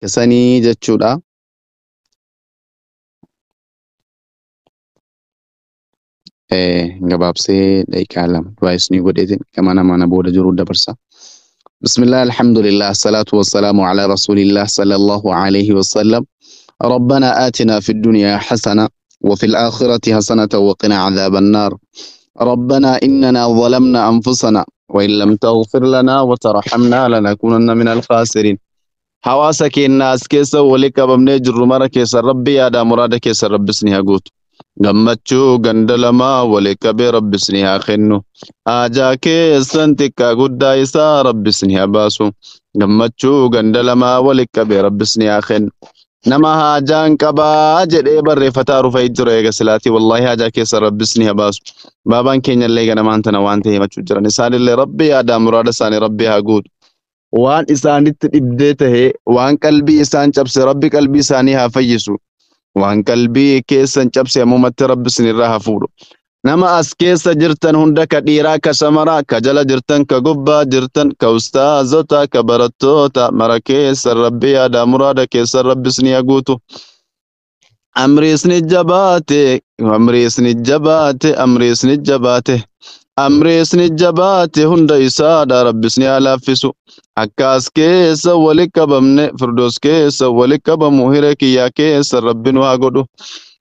Sanii jechuudha. Gabaabsee daqiiqaa 2 du'aa isinii godheetiin gama nama na booda jiru dabarsa. Bismillah, alhamdulillah, salatu wassalamu ala rasulillah sallallahu alayhi wasallam. ربنا آتنا في الدنيا حسنة وفي الآخرة حسنة وقنا عذاب النار. ربنا إننا ظلمنا أنفسنا وإن لم تغفر لنا وترحمنا لنكونن من الخاسرين. Hawaasa keenya as keessa walii qabamnee jirru mara keessa Rabbi yaada muraada keessa Rabbisni haa guutu. Gammachuu ganda lamaa walii qabee Rabbisni haa kennu. Haajaa keessan xiqqaa guddaa isaa Rabbisni haa baasu. Gammachuu ganda lamaa walii qabee Rabbisni haa kennu. Nama haajaan qabaa jedhee barreeffataa rufee jiru eega silaatii wallaahi haajaa keessa Rabbisni haa baasu. Baabaan keenya illee ganamaan tana waan ta'e himachuu jiran. Isaanillee Rabbi yaada muraada isaanii Rabbi haa guutu. Waan isaanitti dhibdee tahe, waan qalbii isaan cabse Rabbi qalbii isaanii haa fayyisu. Waan qalbii keessan cabse ammumatti Rabbi isinirraa haa fuudhu. Nama as keessa jirtan hunda, ka dhiiraa, ka shamaraa, ka jala jirtan, ka gubbaa jirtan, ka ustaazota, ka barattoota mara keessa Rabbi yaada muraada keessa Rabbi isinii haa guutu. Amri isni jabaate, amri isni jabaate, amri isni jabaate. Amri isni jabaate hunda isaadha Rabbi isni haa laaffisu. Akka as keessa wali qabamne firdoos keessa wali qabamu hiree kiyyaa keessa Rabbi nu haa godhu.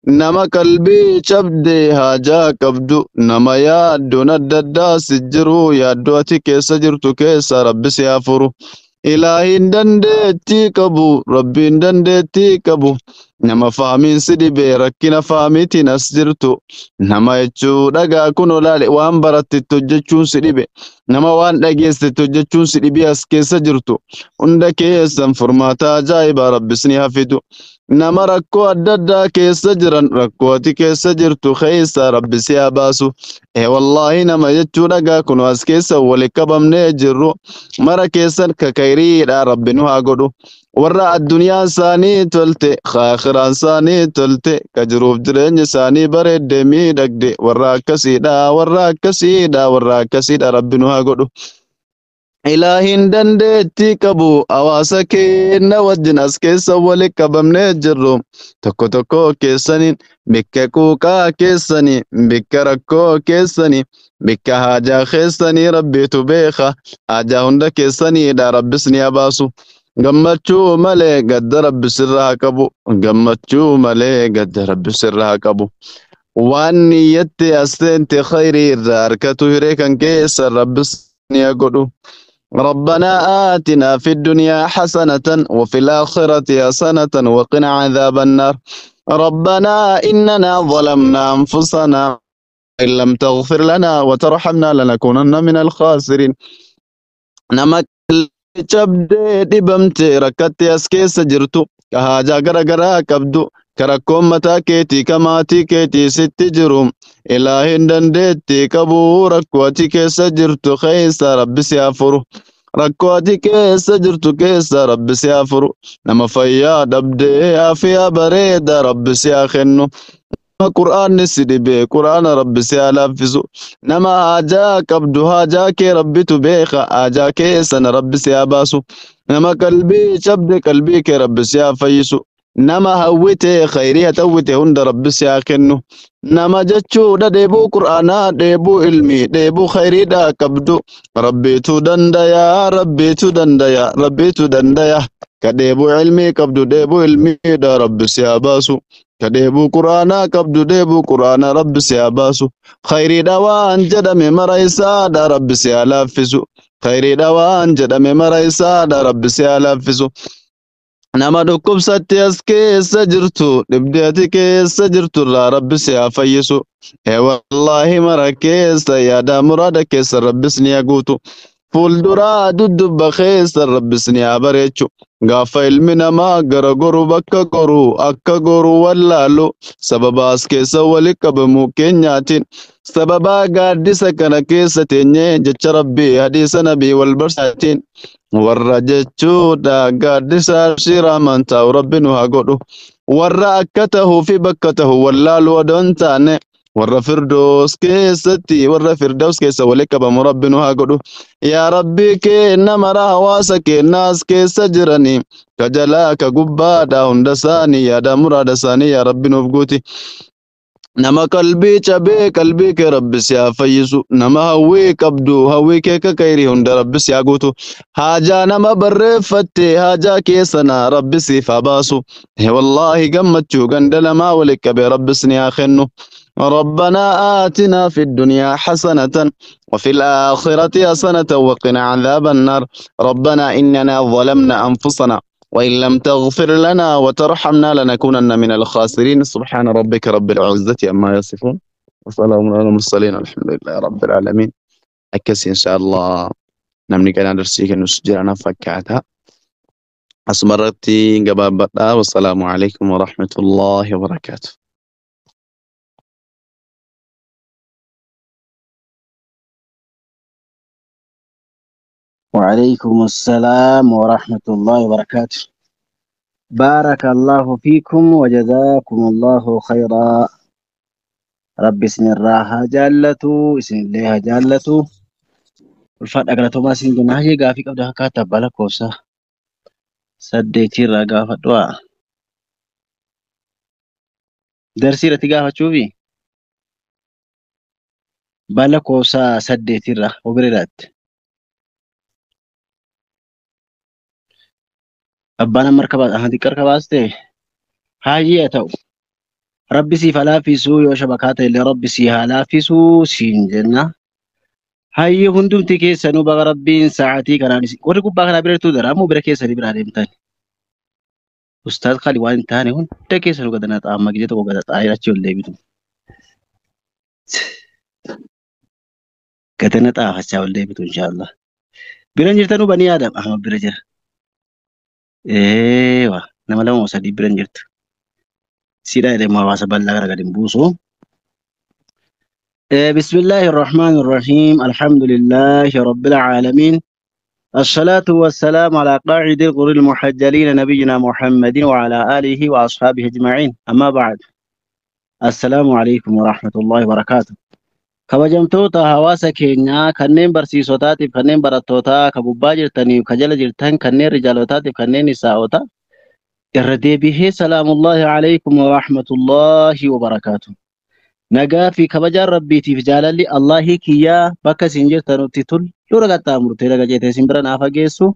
Nama qalbii cabde haajaa qabdu, nama yaaddoon adda addaa si jiru, yaaddoo ati keessa jirtu keessa Rabbi si haa furu. Ilaahiin dandeettii qabu, Rabbiin dandeettii qabu. Nama faamiin si dhibee rakkina faamiitiin as jirtu. Nama jechuu dhagaa kun olaale waan barattetti hojjechuun si dhibe. Nama waan dhageessetti hojjechuun si dhibee as keessa jirtu. Hunda keessan furmaata ajaa'ibaa Rabbis ni hafidu. Nama rakkoo adda addaa keessa jiran, rakkoo ati keessa jirtu keessa Rabbi si haa baasu. Ee wallaahi nama jechuu dhagaa kun as keessa wali qabamnee jirru. Mara keessan ka kayriidha Rabbi nu haa godhu. Warra addunyaan isaanii tolte, aakhiraan isaanii tolte, ka jiruuf jireenya isaanii bareedde miidhagde, warra akkasiidha, warra akkasiidha, warra akkasiidha Rabbi nu haa godhu. Ilaahiin dandeettii qabu, hawaasa keenya wajjin as keessa wali qabamnee jirru. Tokko tokko keessaniin bikka quuqaa keessanii, bikka rakkoo keessanii, bikka haajaa keessanii Rabbiitu beeka. Haajaa hunda keessaniidha Rabbis ni haa baasu. Gammachuu malee gadda Rabbi sirraa haa qabu. Gammachuu malee gadda Rabbi sirraa haa qabu. Waan niyyatte as seente khayrii irraa harkatu hiree kan keessa Rabbis ni haa godhu. ربنا آتنا في الدنيا حسنة وفي الآخرة حسنة وقنا عذاب النار. ربنا إننا ظلمنا أنفسنا إن لم تغفر لنا وترحمنا لنكونن من الخاسرين. Nama cabdee dhibamte rakkatti as keessa jirtu, ka haajaa gara garaa qabdu, ka rakkoon mataa keetii ka maatii keetii sitti jiru, Ilaahin dandeettii qabu rakkoo ati keessa jirtu keessa Rabbi si haa furu. Rakkoo ati keessa jirtu keessa Rabbi si haa furu. Nama fayyaa dhabdee afiyaa bareeda Rabbi si haa kennu. Nama Qur'aanni si dhibee Qur'aana Rabbi si haa laaffisu. Nama haajaa qabdu haajaa kee Rabbitu beeka, haajaa kee sana Rabbi si haa baasu. Nama qalbii cabde qalbii kee Rabbi si haa fayyisu. Nama hawwite khayrii hawwite hunda Rabbi si haa kennu. Nama jechuudha dheebuu Qur'aanaa, dheebuu ilmii, dheebuu khayriidhaa qabdu Rabbiitu dandaya, Rabbiitu dandaya, Rabbiitu dandaya. Ka dheebuu ilmii qabdu dheebuu ilmiidha Rabbi si haa baasu. Ka dheebuu Qur'aanaa qabdu dheebuu Qur'aanaa Rabbi si haa baasu. Khayriidha waan jedhame mara isaadha Rabbi si haa laaffisu. Khayriidha waan jedhame mara isaadha Rabbi si haa laaffisu. Nama dhukkubsatti as keessa jirtu, dhibdee ati keessa jirtu irraa Rabbi si haa fayyisu. Ee wallaahi mara keessa yaada muraada keessa Rabbis ni haa guutu. Fuulduraa dudubba keessa Rabbis ni haa bareechu. Gaafa ilmi namaa gara goru bakka goru akka goru wallaalu, sababa as keessa wali qabamu keenyaatiin, sababa gaaddisa kana keessa teenyee jecha Rabbii hadiisa nabii wal barsaatiin, warra jechuudha gaaddisa arshii Rahmaan taa'u Rabbi nu haa godhu. Warra akka tahuu fi bakka tahu wallaalu odoo hin taane, Warra Firdoos keessatti warra Firdaus keessa walitti qabamu Rabbi nu haa godhu. Yaa Rabbi keenna mara hawaasa keennaas keessa jirani ka jalaa ka gubbaadha hunda isaanii yaada muraada isaanii yaa Rabbi nuuf guuti. Nama qalbii cabee qalbii kee Rabbi si haa fayyisu. Nama hawwii qabdu hawwii kee ka khayrii hunda Rabbi si haa guutu. Haajaa nama barreeffatte haajaa keessana Rabbi siif haa baasu. Wallaahi gammachuu ganda lamaa walitti qabee Rabbi si haa kennu. ربنا آتنا في الدنيا حسنة وفي الآخرة حسنة وقنا عذاب النار. ربنا إننا ظلمنا أنفسنا وإن لم تغفر لنا وترحمنا لنكونن من الخاسرين. سبحان ربك رب العزة عما يصفون وسلام على المرسلين الحمد لله رب العالمين. أكسي إن شاء الله نمني كان درسيك نسجل أنا فكعتها أسمرتي قبابتها. والسلام عليكم ورحمة الله وبركاته. وعليكم السلام ورحمة الله وبركاته. بارك الله فيكم وجزاكم الله خيرا. رب اسم الراحة جالتو اسم الله جالتو الفرق أقلتو ما سنجنا هي غافي قبل كاتب بلكوسا سديتي رغافة دوا درسي رتي غافة شوفي بلكوسا سديتي را وبريرات abbaan amma harka harka baaste hayyee haa ta'u. Rabbi siif haa laaffisuu yoo shabakaa ta'e illee Rabbi si haa laaffisuu siin jenna. Hayyee hundumti keessanuu baga Rabbiin sa'aatii kanaan isin warri gubbaa kanaa bira jirtu daraamoo bira keessanii biraa deemtan. Ustaaz Khali waan hin taane hunda keessanuu gad naa xaa'amma gijee tokko gad xaa'ee achi ol deebitu. Gadana xaafachaa ol deebitu inshaallah. Bira jirtanuu banii Aadam Ahmad bira jira. Eewa nama lama moo sadii bira jirtu. Siidhaa jedhee hawaasa bal'aa gara gadi hin buusu. بسم الله الرحمن الرحيم. الحمد لله رب العالمين. الصلاة والسلام على قاعد الغر المحجلين نبينا محمد وعلى آله وأصحابه أجمعين. أما بعد، السلام عليكم ورحمة الله وبركاته. Kabajamtoota hawaasa keenyaa kanneen barsiisotaatiif kanneen barattootaa ka gubbaa jirtaniif ka jala jirtan kanneen rijaalotaatiif kanneen nisaa'ota irra deebihee salaamullahi alaykum wa rahmatullahi wa barakaatu. Nagaa fi kabajaan rabbiitiif jaalalli Allahii kiyyaa bakka isin jirtanutti tulluu ragaxxaamurtee raga jeetee isin bira naaf geessu.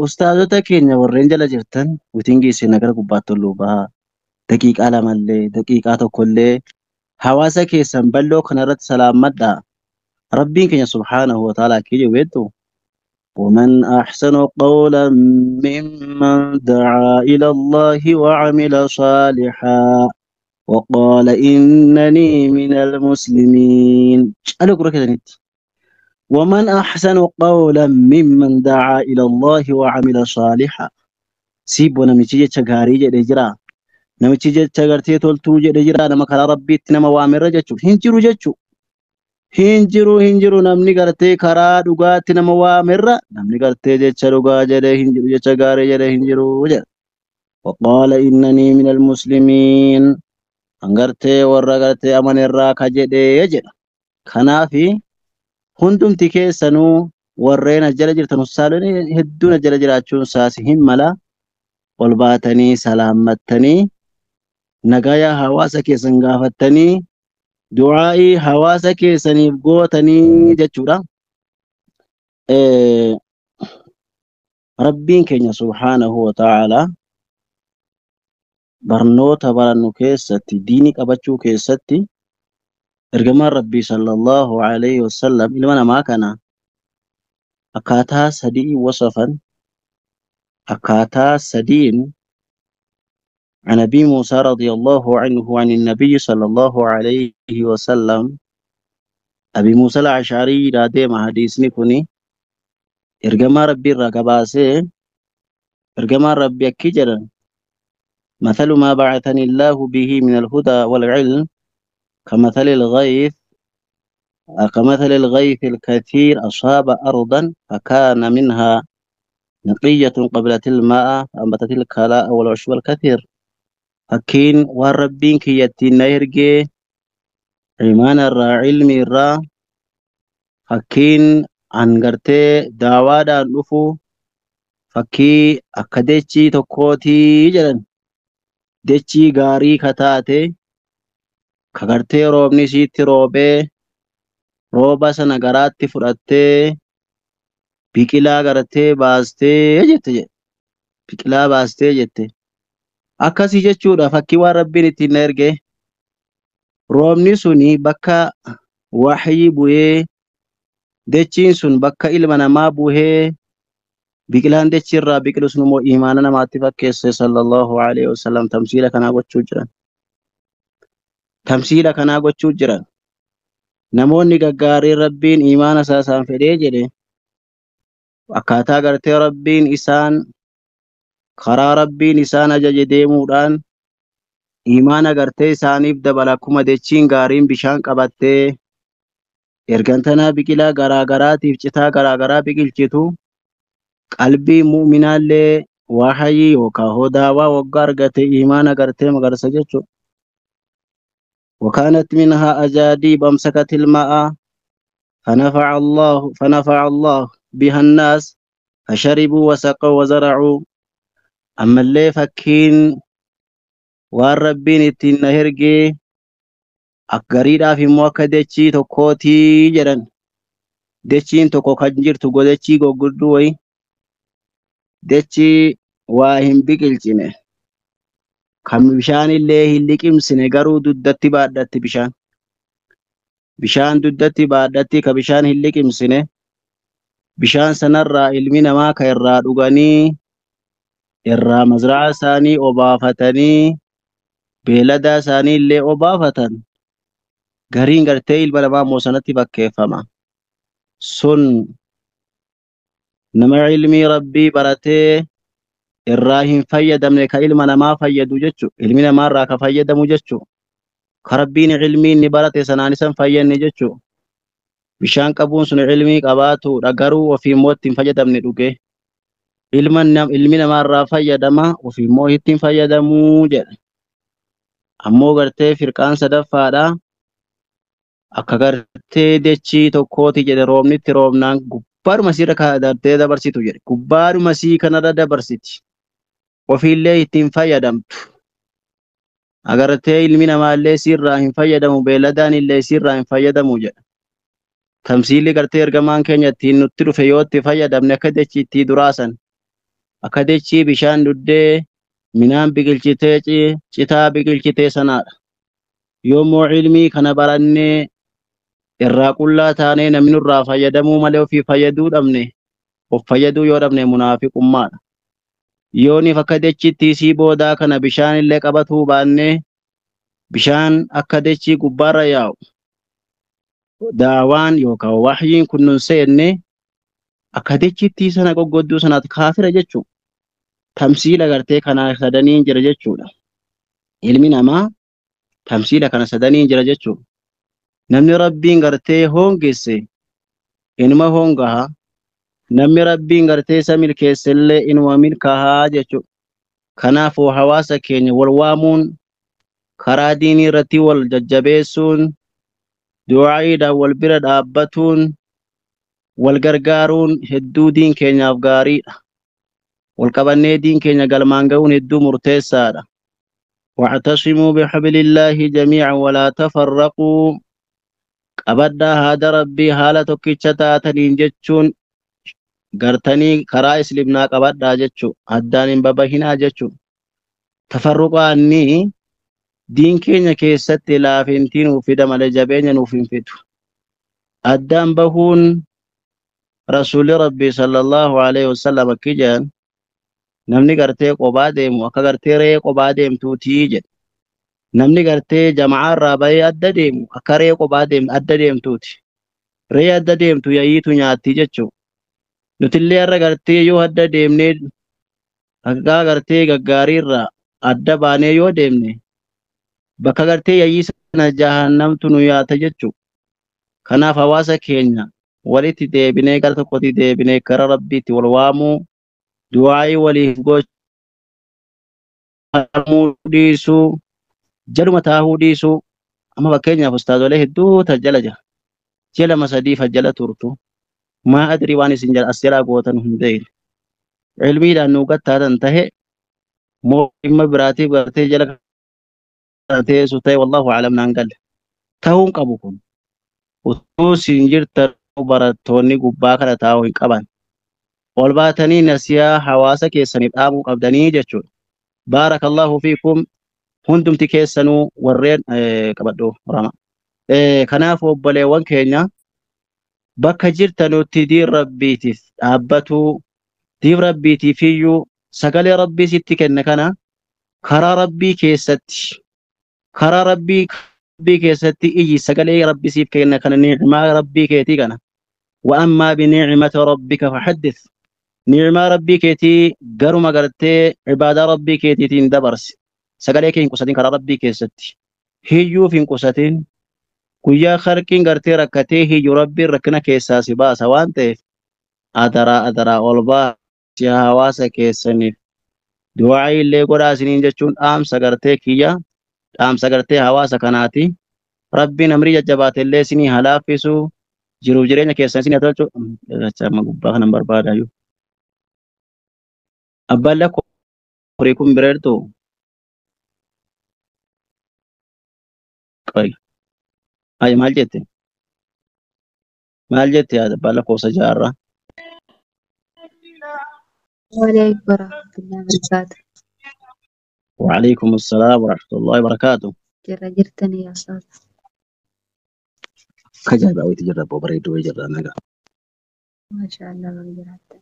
Ustaazota keenya warreen jala jirtan witingii isin gara gubbaatti ol bahaa daqiiqaa lamallee daqiiqaa tokkollee hawaasa keessan bal'oo kanarratti salaammadhaa. Rabbiin keenya subhaanahu wa ta'ala akka jedhu beektu. ومن أحسن قولا ممن دعا إلى الله وعمل صالحا وقال إنني من المسلمين. ومن أحسن قولا ممن دعا إلى الله وعمل صالحا. سيبو نمشي jecha gaarii jedhee jira. Namichi jecha gartee toltuu jedhee jira. Nama karaa Rabbiitti nama waamerra jechuudha. Hin jiru jechuudha. Hin jiru hin jiru namni gartee karaa dhugaatti nama waamerra namni gartee jecha dhugaa jedhee hin jiru jecha gaarii jedhee hin jiru jedha. وقال إنني من المسلمين. Hangartee warra gartee amanerraa ka jedhee jedha. Kanaafi hundumti keessanuu warreen as jala jirtan ustaalonni hedduun as jala jiraachuun isaas hin mala. Ol baatanii salaammattanii nagaya hawaasa keessan gaafattanii du'aa'ii hawaasa keessaniif gootanii jechuudha. Rabbiin keenya subhaanahu wa ta'ala barnoota barannu keessatti diinii qabachuu keessatti ergamaan Rabbii sallallahu alayhi wasallam ilma namaa kana akkaataa sadii wasafan akkaataa sadiin. عن أبي موسى رضي الله عنه عن النبي صلى الله عليه وسلم. أبي موسى الأشعري رادي ما حديثني كوني إرجما ربي الرقباسي إرجما ربي أكجرا مثل ما بعثني الله به من الهدى والعلم كمثل الغيث الكثير أصاب أرضا فكان منها نقية قبلت الماء فأنبتت الكلاء والعشب الكثير. Fakkiin waan Rabbiin kiyyattiin na ergee Iimaana irraa, ilmi irraa fakkiin an gartee daawaadhaan dhufu fakkii akka dachii tokkootii jedhan. Dachii gaarii ka taate ka gartee roobni isiitti roobee rooba sana garaatti fudhattee biqilaa gartee baastee jette jedhe. Biqilaa baastee jette. Akkasii jechuudha fakkii waan Rabbiin ittiin na erge. Roobni suni bakka wahyii bu'ee dachiin sun bakka ilma namaa bu'ee biqilaan dachii irraa biqilu sun immoo imaana namaatti fakkeesse sallallahu alaihi wasallam. Tamsiila kanaa gochuu jiran. Tamsiila kanaa gochuu jiran. Namoonni gaggaariin Rabbiin imaana isaa isaan fedhee jedhe akkaataa gartee Rabbiin isaan karaa Rabbiin isaan ajaje deemuudhaan imaana gartee isaaniif dabala. Akkuma dachiin gaariin bishaan qabattee ergantanaa biqilaa garaa garaatiif citaa garaa garaa biqilchitu qalbii mu'minaallee wahyii yookaan hodaawaa waggaa argate imaana gartee magarsa jechuudha. وكانت منها أجاديب أمسكت الماء فنفع الله بها الناس فشربوا وسقوا وزرعوا. أما اللي فكين waan Rabbiin ittiin na ergee akkariidhaaf immoo akka dachii tokkootii jedhan. Dachiin tokko kan jirtu godachii goggodduu wayi dachii waa hin biqilchine kan bishaan illee hin liqimsine garuu duddatti baadhatti bishaan. Bishaan duddatti baadhatti ka bishaan hin liqimsine bishaan sanarraa ilmi namaa ka irraa dhuganii irraa mazraa isaanii obaafatanii beelada isaanii illee obaafatan gariin gartee ilma namaa immoo sanatti fakkeeffama. Sun nama ilmii Rabbii baratee irraa hin fayyadamne ka ilma namaa fayyadu jechu. Ilmi namaa irraa ka fayyadamu jechu. Ka Rabbiin ilmii inni barate sanaan isan fayyadne jechu. Bishaan qabuun sun ilmii qabaatudha garuu ofii immoo ittiin fayyadamne dhuge. Ilmi namaa irraa fayyadama ofii immoo ittiin fayyadamuu jedha. Ammoo gartee firqaan sadaffaadha. Akka gartee dachii tokkooti jedhe roobni itti roobnaan gubbaadhuma siirra gartee dabarsitu jedhe. Gubbaadhuma sii kanarra dabarsiti. Ofiillee ittiin fayyadamtu. Agartee ilmi namaallee siirraa hin fayyadamu beelladaan illee siirraa hin fayyadamu jedha. Tamsiilli gartee ergamaan keenya ittiin nutti dhufe yoo itti fayyadamne akka dachii ittii duraasan akka dachii bishaan dhuddee minaan biqilchitee citaa biqilchitee sanaadha. Yoommoo ilmii kana barannee irraa qullaa taanee namni nurraa fayyadamuu malee ofii fayyaduu dhabne of fayyaduu yoo dhabne munaafiqummaadha. Yooniif akka dachiitti isii boodaa kana bishaan illee qabatuu baannee bishaan akka dachii gubbaarra yaa'u daawaan yookaan wahyiin kun nun seenne akka dachiitti sana goggodduu sanaatti kaafira jechuudha. Tamsiila gartee kana sadaniin jira jechuudha. Ilmi namaa tamsiila kana sadaniin jira jechuudha. Namni Rabbiin gartee hoongesse inuma hoongaha. Namni Rabbiin gartee isa milkeesse illee inuma milkaahaa jechuudha. Kanaafuu hawaasa keenya wal waamuun karaa diinii irratti wal jajjabeessuun du'aayiidhaan wal bira dhaabbatuun wal gargaaruun hedduu diin keenyaaf gaariidha. Wal qabannee diin keenya galmaan ga'uun hedduu murteessaadha. واعتصموا بحبل الله جميعا ولا تفرقوا. Qabadhaa haada Rabbii haala tokkicha taataniin jechuun gartanii karaa islimnaa qabadhaa jechuu addaan hin babahinaa jechuu. Tafarruqaanni diin keenya keessatti laafintii nuuf fida malee jabeenya nuuf hin fidu. Addaan bahuun Rasuulli Rabbii sallallahu alaihi wasallam akki jedhan namni gartee qobaa deemu akka gartee re'ee qobaa deemtuutii jedhe. Namni gartee jama'aa irraa bahee adda deemu akka re'ee qobaa deemu adda deemtuuti. Re'ee adda deemtu yaa'iitu nyaatti jechuudha. Nutillee har'a gartee yoo adda deemnee akka gartee gaggaarii irraa adda baanee yoo deemne bakka gartee yaa'ii sana jahannamtu nu nyaata jechuudha. Kanaaf hawaasa keenya walitti deebinee gara tokkotti deebinee gara Rabbiitti wal waamuu du'aayii waliif gochuu dhiisuu jaluma taahuu dhiisuu Amma fakkeenyaaf ustaazolee hedduu jala jira. Ji'a 2 3 jala turtu. Maa adrii waan isin as jalaa gootan hin beekne. Ilmiidhaan nuu gattaatan tahe moo dhimma biraatiif gartee jala teessu ta'e wallahu alam naan galle. Ta'uun qabu kun. Utuu isin jirtan barattoonni gubbaa kana taa'uu hin qaban. Ol baatanii nasiyaa hawaasa keessaniif dhaamuu qabdanii jechuudha. Baarakallahu fiikum hundumti keessanuu warreen qabadhu rama. Kanaaf obboleewwan keenya bakka jirtanutti diin rabbiitiif dhaabbatuu diin rabbiitiif iyyuu sagalee rabbii sitti kenne kana karaa rabbii keessatti karaa rabbii keessatti iyyi sagalee rabbii siif kenne kana ni'maa rabbii keetii kana wa ammaa binicmati rabbika fahaddith ni'maa rabbii keetii garuma gartee ibaadaa rabbii keetiitiin dabarsi sagalee kee hin qusatin karaa rabbii keessatti hiyyuuf hin qusatin guyyaa harkiin gartee rakkatee hiyyuu rabbiin rakkina keessaa si baasa waan ta'eef adaraa adaraa ol baasi hawaasa keessaniif du'aa illee godhaa isiniin jechuun dhaamsa gartee kiyya dhaamsa gartee hawaasa kanaati rabbiin amrii jajjabaate illee isinii haa laaffisu jiruuf jireenya keessan isinii haa tolchu. Amma gubbaa kanan barbaadaayyuu. Abbaan lakkoo horii kun bireertu qayi. Ay maal jette? Maal jette yaa abbaan lakkoofsa jaarraa? وعليكم ورحمة الله وبركاته. وعليكم السلام ورحمة الله وبركاته. Jirra jirtanii yaa Ustaaz? Kajaa'ibaa wayiitu jirra abboo bareedduu wayii jirra nagaa. Maasha Allah baga jiraattan.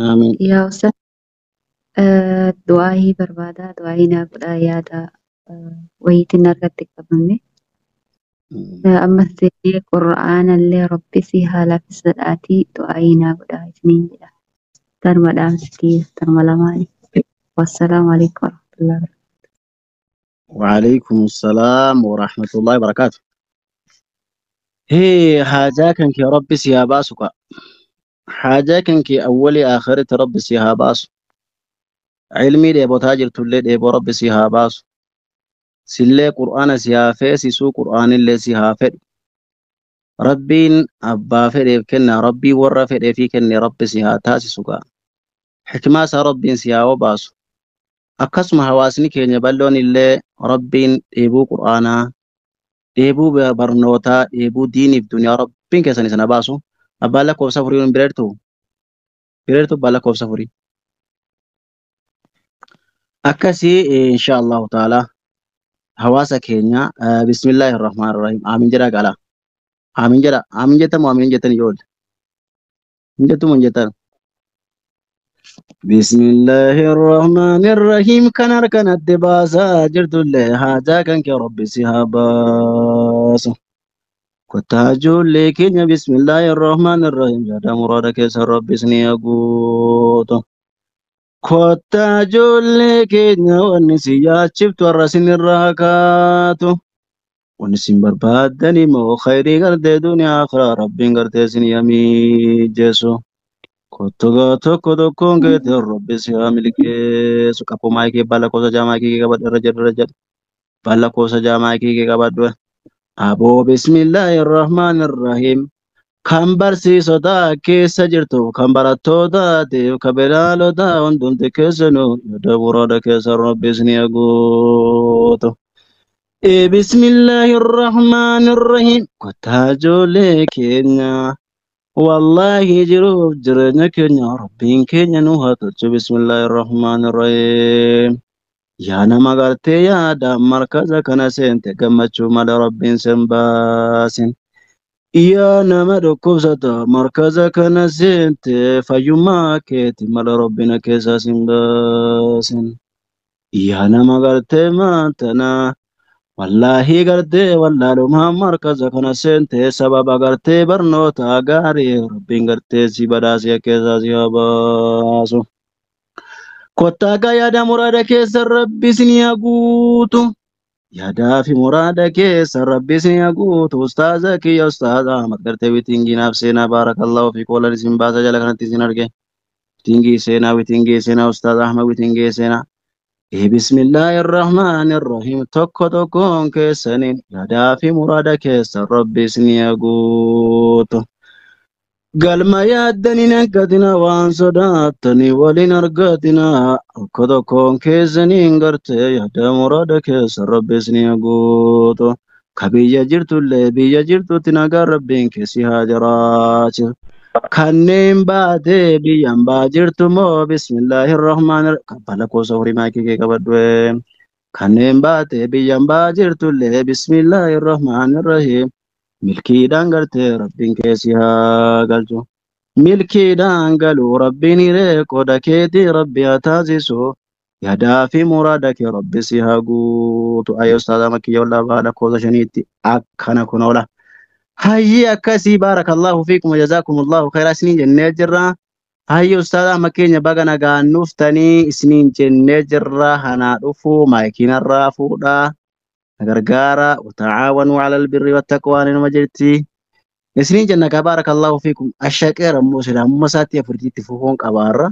Amiin. Yaa Ustaaz, du'aayii barbaadaa du'aayii naa godhaa yaada wayiitiin harkatti qabame. Ammas illee qur'aana illee rabbi si haa laaffisadhaatii du'aayii naa godhaa isiniin jedha. Tarma dhaamsitii tarma lamaanii. Wassalaamu alaikum warahmatullahi wabarakatuh. وعليكم السلام ورحمة الله وبركاته. هي حاجة كان كي ربي سيها باسك. حاجة كان كي أولي آخرة ربي سيها باسو. علمي ديبو تاجر تولي ديبو ربي سيها باسو. سلي قرآن سيها فيسي سو قرآن اللي سيها فد. ربين أبا فديف كنا ربي ورا فديفي كني ربي سيها تاسي سوكا. حكمة سا ربين سيها وباسو. Akkasuma hawaasni keenya bal'oon illee rabbiin dheebuu qur'aanaa, dheebuu barnootaa, dheebuu diiniif duniyaa rabbiin keessan isana baasu. Abbaan lakkoofsa afurii bireertu? Bireertu abbaan lakkoofsa afurii. Akkasii insha Allahu ta'ala hawaasa keenya bismillaahi rahmaani rahiim aamin jedhaa qala. Aamin jedha. Aamin jettamu aamin jettan ijoollee. Hin jettumu hin jettan. Bismillaahi rahmaani rahiim kan harkanatti baasaa jirtullee haajaa kan kee rabbi si haa baasu. Kottaa ijoollee keenya bismillaahi rahmaani rahiim yaada muraada keessa rabbi isinii haa guutu. Kottaa ijoollee keenya wanni si yaachiftu har'a isinirraa haa kaatu. Wanni isin barbaaddan immoo khayrii gartee duniyaa akhiraa rabbiin gartee isin haa mijeessu. Kottogaa tokko tokkoon keetiin rabbi si haa milkeessu. Qaphoo maayikii abbaa lakkoofsa ja'a maayikii kee qabadhu irra jedhu irra jedhu. Abbaa lakkoofsa ja'a maayikii kee qabadhu. Aboo bismillaahi rahmaani rahiim. Kan barsiisotaa keessa jirtu kan barattootaatiif kan bilaalotaa hundumti keessanuu yaada muraada keessa rabbi isin haa guutu. Bismillaahi rahmaani rahiim. Kottaa ijoollee keenya. Wallaahi jiruuf jireenya keenya rabbiin keenya nu haa tolchu bismillaahi rahmaani rahiim. Yaa nama gartee yaada markaza kana seente gammachuu mala rabbiin sin baasin. Yaa nama dhukkubsata markaza kana seente fayyummaa keeti mala rabbina keessaa sin baasin. Yaa nama gartee maantana wallaahi gartee wallaalumaa markaza kana seente sababa gartee barnoota gaarii rabbiin gartee si badhaasee keessaa si haa baasu. Kottaa gaa yaada muraada keessa rabbi isin haa guutu. Yaadaa fi muraada keessa rabbi isin haa guutu. Ustaaza kiyya ustaaza Ahmad gartee witingii naaf seenaa baarakallahu fi qoolan isin baasa jala kanatti isin arge. Witingii seenaa witingii seenaa ustaaza Ahmad witingii seenaa. Bismillaahi Rahmaani Rahiim. Tokko tokkoon keessaniin yaadaa fi muraada keessan Rabbi isinii guutu. Galma yaaddaniin hanqatina, waan sodaattanii waliin argatina. Tokko tokkoon keessaniin gartee yaada muraada keessan Rabbi isinii guutu. Ka biyya jirtullee biyya jirtutti nagaan Rabbiin keessi haa jiraachisu. Kanneen baatee biyyaan baa jirtu moo bismillaahi rahmaani kabbala koosa horii maakii kee qabadhu. Kanneen baatee biyyaan baa jirtullee bismillaahi rahmaani rahiim. Milkiidhaan gartee Rabbiin keessi haa galchu. Milkiidhaan galuu Rabbiin hiree qooda keetii Rabbi haa taasisu. Yaadaa fi muraada kee Rabbi si haa guutu. Ayyoo ustaaza Makkiyya ollaa baala koosa shaniitti akkana kun oola. Hayyee, akkasii, baarakallahu fiikum wa jazaakumullahu khairaa isiniin jennee jirra. Hayyee, ustaaza Makkeenya, baga nagaan nuuftanii isiniin jennee jirra. Hanaa dhufuu maayikiinarraa fuudhaa. Na gargaara. Wata'aawanuu alal birri wattaqwaa numa jirti. Isiniin jenna kaa, baarakallahu fiikum. Ashaqeera immoo sila amma isaatti afurtiitti fufuun qabaarra.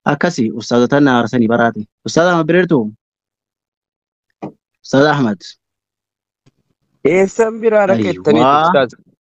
Akkasii ustaazota na aarsanii baraate. Ustaaz Ahmad bireertu? Ustaaz Ahmad. Eessan biraa dhaqettaniitu Aywaa. ustaaz?